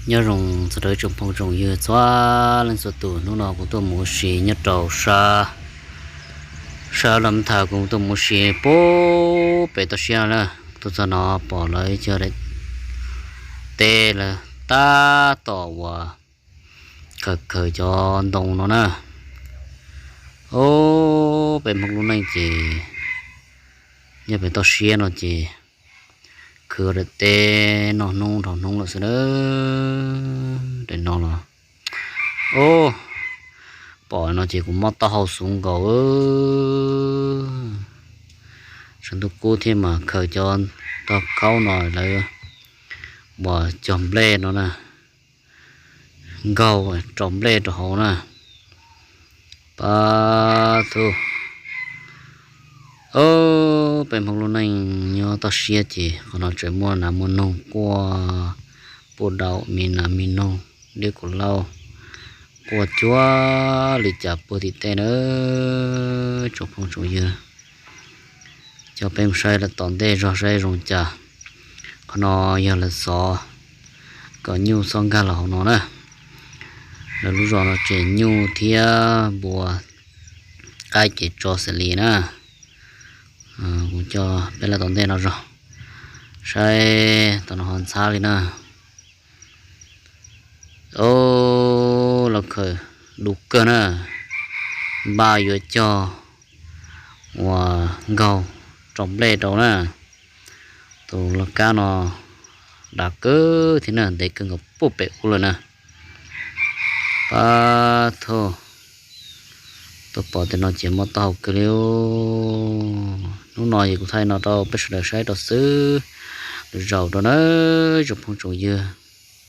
Nyob zoo txog rau ib tsoom phooj tsoom ywg txhua leej txhua tus, hnub no kuv tuaj mus ua si nyob rau sab, sab Los Thav, kuv tuaj mus ua si puag pem toj siab no na. Tuaj txog no pom lawv cov daim teb lawv tab tom uas khaws khaws cov ntoo no na. Ob, peb Hmoob lub neej ces nyob pem toj siab no ces khwv daim teb noj hnub dhau hnub lawm xwb na. Daim no los, ob, pom no ces kuv mob taub hau xuv nkaus. Sab ntuj kub thiab mas khaws cov tog khaub no lawv uas cog nplej no na, nkaug rau nplej rau hauv na. Pab thub. Ob, peb Hmoob lub neej nyob toj siab ces qhov no tseem muaj nas muaj noog quaj puj dau, me nas me noog, dib kuv lauj, quaj cuag li cas puag tim tej na. Tsoom phooj tsoom ywg, coj peb mus saib lawv tom ntej zog saib zoo cas. Qhov no yog lawv xov kom nyuj txhob nkag los hauv no na. Lawv lub zos no tseem nyuj thiab npua qaib ces tso xws li na. Kuv coj peb lawv tom ntej no zog saib tom no ho ntxhab li na. Ob, lawv khaws du kawg na, npaj yuav cog uas nkaug rau nplej rau na. Tus laj kab no dav kawg thiab na, ntev kawg nkaus puag pem ub lawm na. Pab thub, tuaj pom tej no ces mob taub hau kawg li. Hnub no ces kuv thaij no rau peb sawv daws saib rau xwb, lwm zaus rau na tsoom phooj tsoom ywg.